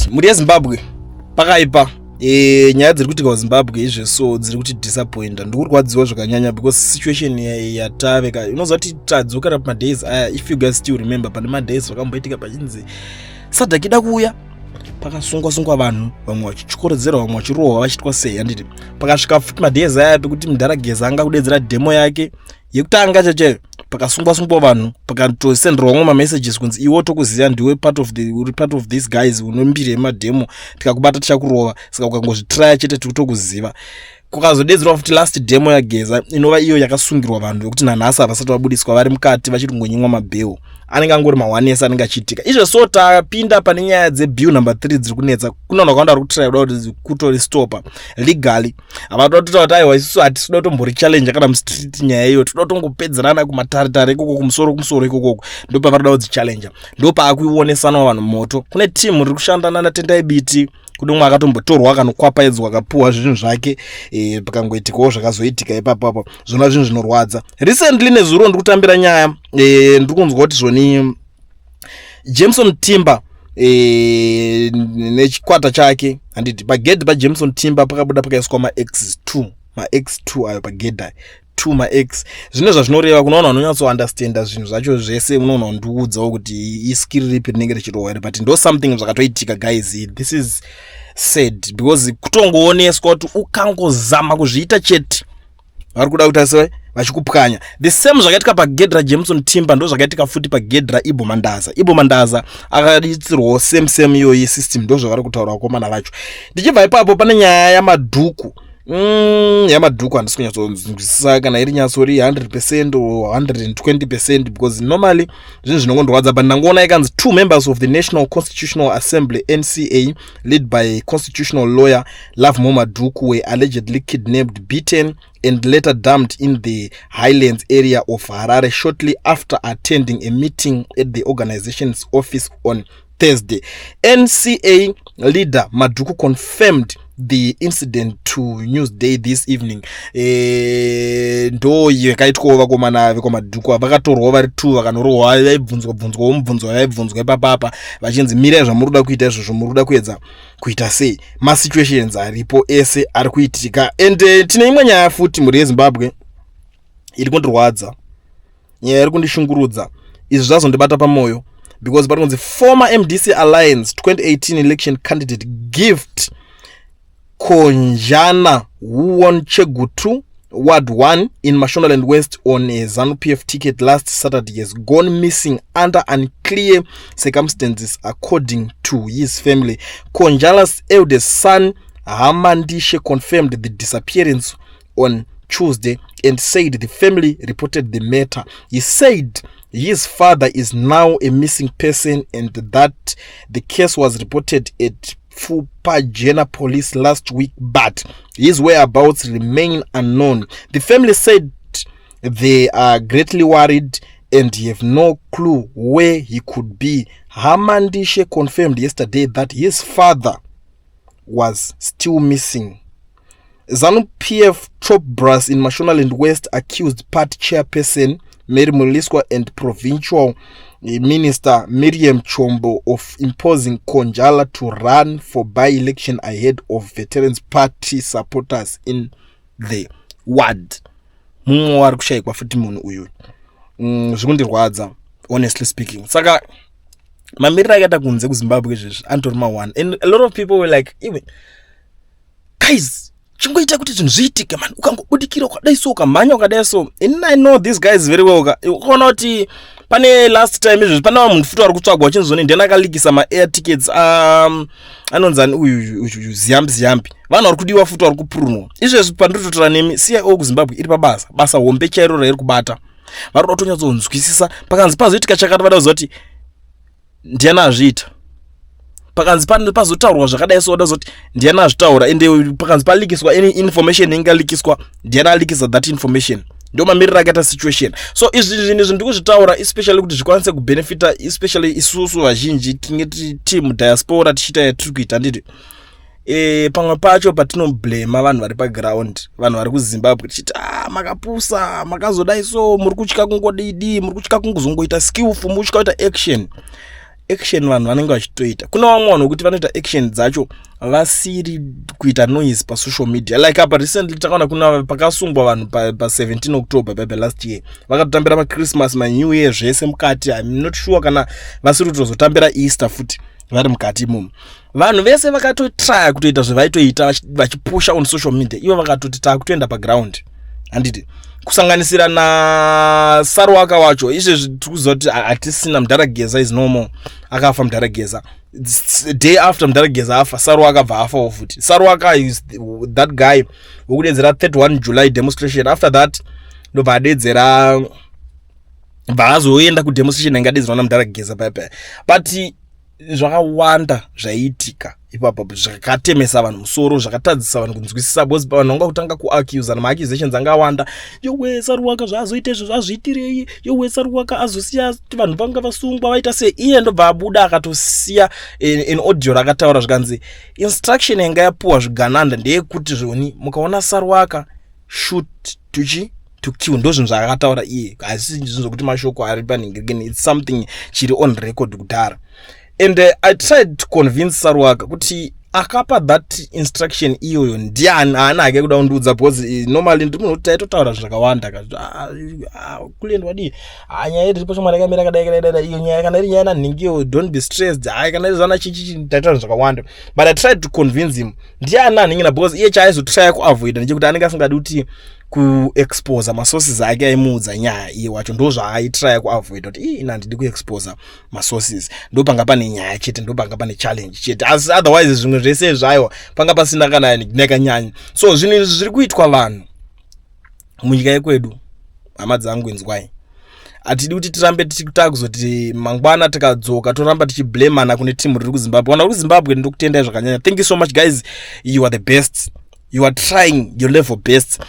Right, mhuri yeZimbabwe, pakaipa. Nyaya dziri kuitika kuZimbabwe izveso dziri kuti disappointa. Ndikurwadziwa zvakanyanya because situation yatave ka, unoziva kuti tadzokera pamadays aya. If you guys still remember, pane madays vakamboitika pachinzi SADC ida kuuya, pakasungwa sungwa vanhu, vamwe vachityorodzerwa, vamwe vachirohwa, vachiitwa sei, handiti? Pakasvika futi madays aya pekuti mudhara Geza anga kudedzera demo yake yekutanga chachayo, pakasungwa sungwa vanhu, pakatosenderwa vamwe mamessages kunzi, "Iwe tokuziva, ndiwe part of the uri part of these guys, une mbiri yemademo, tikakubata tichakurova, saka ukangozvitraya chete tikutokuziva." Kukazodedzerwa futi last demo yaGeza, inova iyo yakasungirwa vanhu vekuti nanhasi havasati vabudiswa, vari mukati vachiri kungonyimwa mabheu, anenge angori mawanesi anenge achiitika izvo. So tapinda pane nyaya dzebill number 3 dziri kunetsa. Kuna vanhu vakawanda vari kutraya kuda kuti kutoristopa legally. Havatoda kutotaura kuti aiwa, isusu hatisi kuda kutomborichallenge kana mustreet nyaya iyo, toda kutongopedzerana kumataritari ikoko, kumusoro kumusoro ikokoko, ndo pavari kuda kudzichallenja. Ndo paakuionesanawo vanhu moto. Kune timu riri kushandana naTendai Biti, kune umwe akatombotorwa, akanokwapaidzwa, akapuhwa zvinhu zvake, pakangoitikawo zvakazoitika ipapapo. Zvona zvinhu zvinorwadza. Recently, nezuro, ndiri kutambira nyaya, ndiri kunzwa kuti zvoni Jameson Timba nechikwata chake, handiti, pagedhi paJameson Timba pakabuda pakaiswa max2, max2 ayo pagedhi aya, 2 max. Zvine zvazvinoreva kuna vanhu vanonyatsoundestanda zvinhu zvacho zvese. Unoona kundiudzawo kuti iskiri ripi rinenge richirohwa here, but ndo something zvakatoitika. Guys, this is sad because kutongooneswa kuti ukangozama kuzviita chete, vari kuda kuita sei, vachikupwanya. The same zvakaitika pagedhi raJameson Timba ndo zvakaitika futi pagedhi raIbbo Mandaza. Ibbo Mandaza akaitirwawo same same iyoyi system. Ndo zvavari kutaura vakomana vacho. Ndichibva ipapo, pane nyaya yaMadhuku. YaMadhuku handisi kunyatsonzwisisa kana iri nyatsori 100% or 120%, because normally zvinhu zvinongondorwadza, but ndangoona ikanzi two members of the National Constitutional Assembly, NCA, led by constitutional lawyer Lovemore Madhuku, were allegedly kidnapped, beaten and later dumped in the Highlands area of Harare shortly after attending a meeting at the organization's office on Thursday. NCA leader Madhuku confirmed the incident to NewsDay this evening. Ndo yakaitwawo vakomana vekwaMadhuku, vakatorwawo vari two, vakanorohwa, vaibvunzwa bvunzwawo mubvunzo vaibvunzwa ipapapa, vachinzi, "Mirai zvamuri kuda kuita izvozvo, muri kuda kuedza kuita sei?" Masituations aripo ese ari kuitika. And tine imwe nyaya futi, mhuri yeZimbabwe, iri kundirwadza, nyaya iri kundishungurudza. Izvi zvazondibata pamwoyo because pari kunzi former MDC Alliance 2018 election candidate Gift Konjana, who won Chegutu Ward 1 in Mashonaland West on a ZANU PF ticket last Saturday, has gone missing under unclear circumstances, according to his family. Konjala's eldest son, Hamandishe, confirmed the disappearance on Tuesday and said the family reported the matter. He said his father is now a missing person and that the case was reported at Pfupajena police last week, but his whereabouts remain unknown. The family said they are greatly worried and have no clue where he could be. Hamandishe confirmed yesterday that his father was still missing. ZANU PF top brass in Mashonaland West accused party chairperson Mary Mliswa and provincial minister Miriam Chombo of imposing Konjala to run for by-election ahead of Veterans Party supporters in the ward. Mumwe wari kushayikwa futi munhu uyu. Zvikundirwadza, honestly speaking. Saka mamiriro akaita kunze kuZimbabwe izvezvi anotori ma1, and a lot of people were like, "Iwe guys, chingoita kuti zvinhu zviitike man, ukangobudikira ukadai so, ukamhanya ukadai so." And I know these guys very well. Ukaona kuti pane last time izvezvi pane vanhu futi vari kutsvagwa, vachinzoni ndiani akalikisa maair tickets, anonzani uyu uyu Ziyambi Ziyambi. Vanhu vari kudiwa futi, vari kupurunwa izvezvi. Pandinototora nemi, CIO kuZimbabwe iri pabasa, basa hombe chairo rairi kubata. Vari kuda kutonyatsonzwisisa pakanzi pazoitika chakati, vada kuziva kuti ndiani azviita. Pakanzi pazotaurwa zvakadai so, vada kuti ndiani azvitaura. Ende pakanzi palikiswa any information ingalikiswa, ndiani alikisa that information? Ndo mamiriro akaita situation. So izvi zvinhu izvi ndikuzvitaura especially kuti zvikwanise kubenefita especially isusu vazhinji tinge tiri mudiaspora tichiita yatiri kuita, handiti? Pamwe pacho patinoblema vanhu vari paground, vanhu vari kuZimbabwe, tichiti, "Ah, makapusa, makazodai so, muri kutya kungodidi, muri kutya kungozongoita skillful, muri kutya kuita action." Action vanhu vanenge vachitoita. Kune vamwe vanhu vekuti vanoita action dzacho vasiri kuita noise pasocial media. Like apa recently takaona kuna pakasungwa vanhu pa17 October paipa last year, vakatotambira maChristmas, maNew Year, zvese mukati. I'm not sure kana vasiri kutozotambira Easter futi vari mukati imomo. Vanhu vese vakatotraya kutoita zvevaitoita vachipusha on social media. Ivo vakatoti taakutoenda paground, handiti? Kusanganisira naSarwaka wacho. Izvezvi tiri kuziva kuti hatisina Mudhara Geza, is no more, akafa Mudhara Geza. Day after Mudhara Geza afa, Sarwaka abva afawo futi. Sarwaka is that guy wekudedzera 31 July demonstration. After that ndobva adedzera, bva azoenda kudemonstration ainge adedzerwa naMudhara Geza paya. But zvakawanda zvaiitika ipapo zvakatemesa vanhu musoro, zvakatadzisa vanhu kunzwisisa, because vanhu vanga kutanga kuaccusana, maaccusations anga awanda. Yowe, Saruwaka zvaazoita izvo zvazviitirei? Yowe, Saruwaka azosiya vanhu vanga vasungwa, vaita sei? Iye ndobva abuda akatosiya an audio rakataura, zvikanzi instruction yanga yapuwa zvigananda ndeyekuti zvoni mukaona Saruwaka, shoot tuchi to kill. Ndo zvinhu zvaakataura iye, hazisi zvinhu zvokuti mashoko ari panhingirikini. It's something chiri on record kudhara. And I tried to convince Saruwaka kuti akapa that instruction iyoyo ndiani. Haana hake kuda kundiudza, because normally ndiri munhu kuti taitotaura zvakawanda. Kulend wadii? Nyaya yedu iripo shomari yakamira kadai kadai dai. Iyo nyaya, kana iri nyaya nanhingiyo, don't be stressed. Hai, kana iri zvana chichichi, taitaura zvakawanda. But I tried to convince him ndiani anhingina, because iye chaaizotraya kuavoida ndechekuti anenge asingadi kuti kuexposa masources ake aimuudza nyaya. Iye wacho ndo zvaaitraya kuavoida, kuti ii, ina handidi kuexposa masources, ndo panga pane nyaya chete, ndo panga pane challenge chete. Asi otherwise zvimwe zvese zvaiwa panga pasina kana nekanyanya. So zvinhu izvi zviri kuitwa vanhu munyika yekwedu, hama dzangu, inzwai. Hatidi kuti tirambe takuzoti mangwana tikadzoka toramba tichiblamana kune timu riri kuZimbabwe. Kana uri kuZimbabwe, ndokutendai zvakanyanya. Thank you so much, guys. You are the best. You are trying your level best.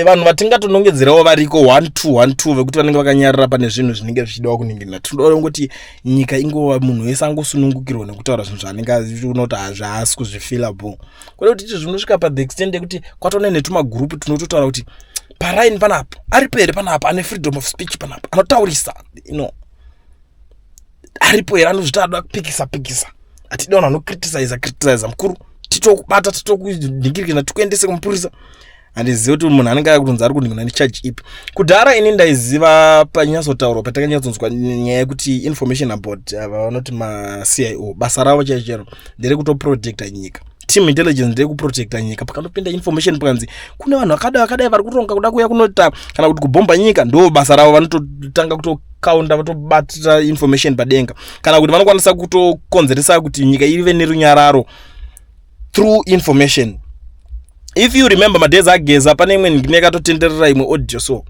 Vanhu vatingatonongedzerawo variko 1 2 1 2 vekuti vanenge vakanyarara pane zvinhu zvinenge zvichidiwa kuningirira. Tinoda kungoti nyika ingova munhu wese angosunungukirwa nekutaura zvinhu zvaanenge achiona kuti hazvaasi kuzvifeela bo, kwete kuti izvi zvinosvika pathe extent yekuti kwatone netumagurupu tunototaura kuti paraini panapa aripo here, panapa ane freedom of speech, panapa anotaurisa aripo here anozviti anoda kupikisa pikisa. Hatidi vanhu vanocriticiza criticiza mukuru, titokubata, titokunhingirikina, tikuendese kumupurisa. Handizivi kuti munhu anenge akutonzi ari kunhingirwa necharge ipi. Kudhara ini ndaiziva panyatsotaurwa, patakanyatsoonzwa nyaya yekuti information about vanoti maCIO, basa ravo chaicho chero nderekutoprotecta nyika. Team intelligence ndeyekuprotecta nyika. Pakanopinda information, pakanzi kune vanhu vakadai vakadai vari kuronga kuda kuuya kunoita kana kuti kubhomba nyika, ndo basa ravo. Vanototanga kutokaunda, vatobatira information padenga, kana kuti vanokwanisa kutokonzeresa kuti nyika ive nerunyararo through information. If you remember madays aGeza, pane imwe ndine yakatotenderera imwe audio, so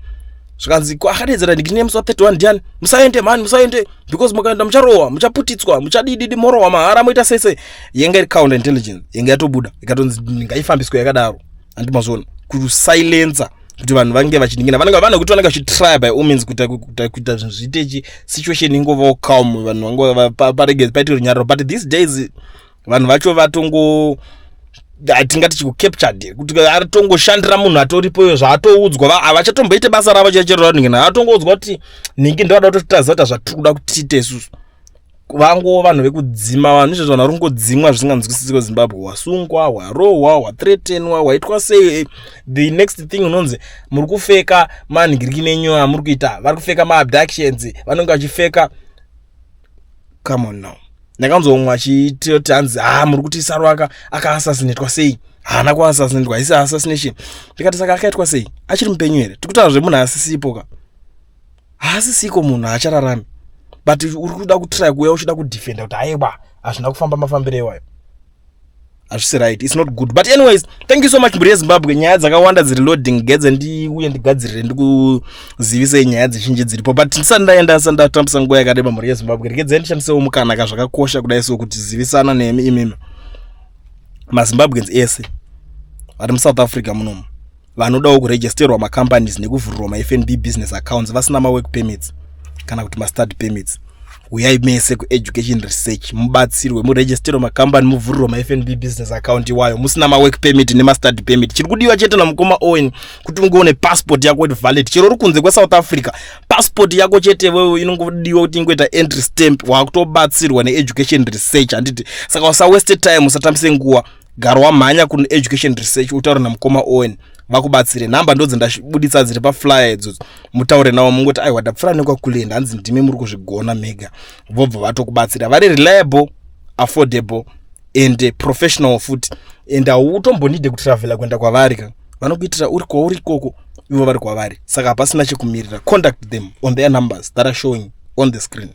zvikanzi akadedzera ndikine musi wa31 ndiani, "Musaende mhani, musaende, because mukaenda mucharohwa, muchaputitswa, muchadididi, morohwa mahara, moita sese." Yanga iri counter intelligence, yanga yatobuda, ikatonzi ngaifambiswe yakadaro. Handi mazviona kusilensa kuti vanhu vange vachiningina, vanenge vanhu kuti vanenge vachitry by all means kuita zvinhu zviite chi situation ingovawo calm, vanhu vange parege paite runyararo. But these days vanhu vacho vatongo, hatingati chikucaptured, kuti atongoshandira munhu atoripoyo zvaatoudzwa. Havachatomboite basa ravo chaichero raningina. Atongoudzwa kuti nhingi ndovada kutotaziva kuti zvatiri kuda kuti tiite isusu. Vango vanhu vekudzima vanhu izvezvo, vanhu vari kungodzimwa zvisinganzwisisiki kuZimbabwe. Wasungwa, warohwa, wathreatenwa, waitwa sei, the next thing unonzi muri kufeka manhingiriki nenyu amuri kuita, vari kufeka maabductions, vanenge vachifeka. Come on now. Ndakanzwa umwe achitoti hanzi, "Ha, muri kuti Saruwaka akaassassinatwa sei? Haana kuassassinatwa, haisi assassination." Ndikati, "Saka akaitwa sei? Achiri mupenyu here? Tikutaura zvemunhu asisipo ka, haasisiko, munhu haachararami, but uri kuda kutry kuuya uchida kudefenda kuti aiwa, hazvina kufamba mafambiro iwayo." Hazvisi right, it's not good. But anyways, thank you so much, mhuri yeZimbabwe. Nyaya dzakawanda dziri loading gedze, ndiuye ndigadzirire, ndikuzivisei nyaya dzizhinji dziripo. But ndisati ndaenda, ndisati ndatambisa nguva yakareba, mhuri yeZimbabwe, regedzai ndishandisewo mukana kazvakakosha kudai so kuti zivisana nemi imimi maZimbabweans ese vari muSouth Africa munomu vanodawo kuregisterwa macompanies nekuvhurirwa maFNB business accounts vasina mawork permits kana kuti mastudy permits. Uyai mese kuEducation Research, mubatsirwe, muregisterwe makambani, muvhurirwe maFNB business account iwayo musina mawork permit nemastudy permit. Chiri kudiwa chete namukoma Owen kuti unge une passport yako iri valid, chero uri kunze kweSouth Africa. Passport yako chete wewe inongodiwa kuti ingoita entry stamp, wakutobatsirwa neEducation Research, handiti? Saka usawaste time, usatambise nguva, gara wamhanya kune Education Research, utaure namukoma Owen vakubatsire. Nhamba ndo dzendabuditsa dziri paflyer idzodzo, mutaure navo, mungoti, "Aiwa, ndapfuura nekwakulenda, hanzi ndime muri kuzvigona mega." Vobva vatokubatsira. Vari reliable, affordable and professional futi, and hautombonide kutravhela kuenda kwavari ka, vanokuitira uri kwauri ikoko, ivo vari kwavari. Saka hapasina chekumirira. Contact them on their numbers that are showing on the screen.